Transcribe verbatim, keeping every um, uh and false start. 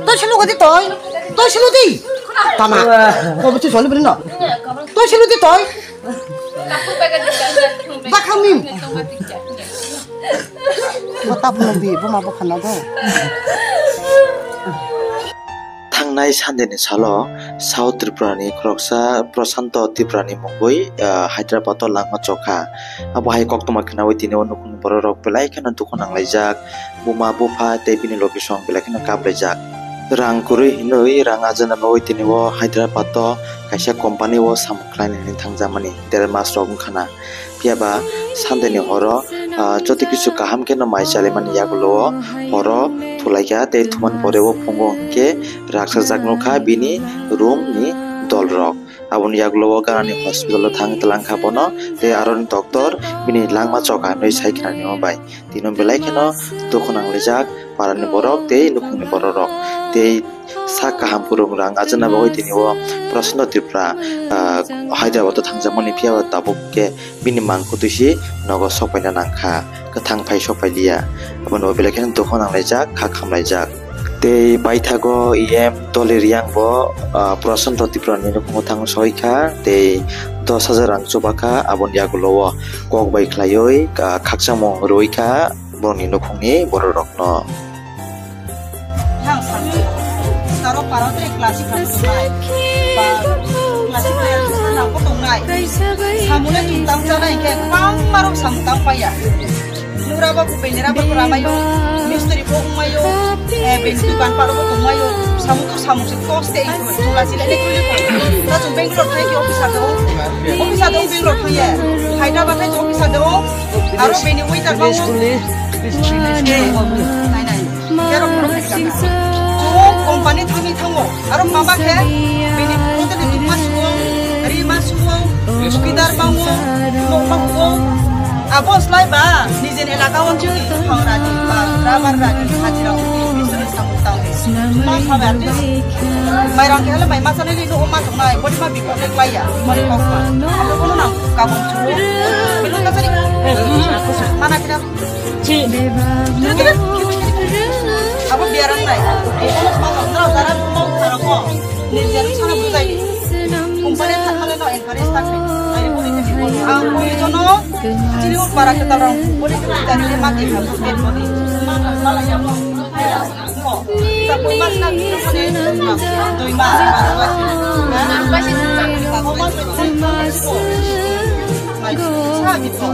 Toi selu gadi toi. Toi selu di. Tama. Ko bitu selu bini no. Toi selu di toi. Bakhamim. Bo tap no di, bo ma bo khana do. Thangnai Sunday ni salo South Tripura ni khoroksa Prashanto Tripura ni mungwi, ah, Hyderabad o langma chokha. Abo hai koktwma khwnawi tini o nukhungni borok rok belai kheno dukhu nanglaijak. Buma bupha tei bini logisong belai kheno kaplaijak. Rang kwrwi hinwi rang ajana bagwi tini o Hyderabad o kaisa company o samung khlainani thangjakmani der mas rok wngkhana. Phiya ba Sunday ni horo, ah, joto kisu kaham kheno mai chalimani yagulo o horo thulaikha tei thumani pore o phungo hinkhe raksajak nukha bini room ni dol rok. Aboni yagulo o ganani hospital o thang twlang kha bono tei aro ni doctor bini langma chokha hinwi sai khna nimo bai. Tino belai kheno dukhu nanglaijak parani borok tei nukhungni borok rok tei sak kaham kwrwng rang ajana bagwi tini o Prashanto Tripura, ah, Hyderabad o thangjakmani phiya ba tabuk khe bini mangkhutwi se nogo sokpaina nangkha, kwthang phai sokpailiya. Abono belai kheno dukhu nanglaijak, kha khamlaijak. Tei paithago E M Doli Riang bo, ah, Prashanto Tripura ni nukhungo thang soikha, tei dos hajar rang chubakha, aboni yagulo o kok bai khlaiwi, ah, khakchangmung rwikha borokni nukhungni borok rokno. Yang sami, taro parao tei classic rok tongnai. Ba classic rok tongnai. Samung le tong tang janai khe kwbangma rok samung tang paiya. Nura ba kubui ni rubber ko ramayo, mistri bo wngmayo, eh, bini dukan paro bo tongmayo. Samung to samung se tos tei tula chile le kule ko. Ta chung Bangalore thai ki officer do. Officer do Bangalore thai ye. Hyderabad thai officer do. Aro bini waiter ba. Nai nai. Kero borok ni kaka. O company thangwi thango. Aro mama khe bini hotel ni ma suo, ri ma suo, sukidar bango, nok ma huo. Abo slai ba nijeni elaka o chini thang rani ba rabar rani hajira o bisri samung tang. Ma sabe at least mairang khe le mai ma sanai ni no ma tongnai, body ma bikok le klaiya, body kok ma. Abo kono nang kabong chuo. Bini kasari mana kira. Abo biaram nai. Nirjan sana bujai. Kumpani thangmale no encourage tak ni. Ang bui jono chini ur para kita orang boleh kita cari mati. Dui mas na dui mas. Sa bito.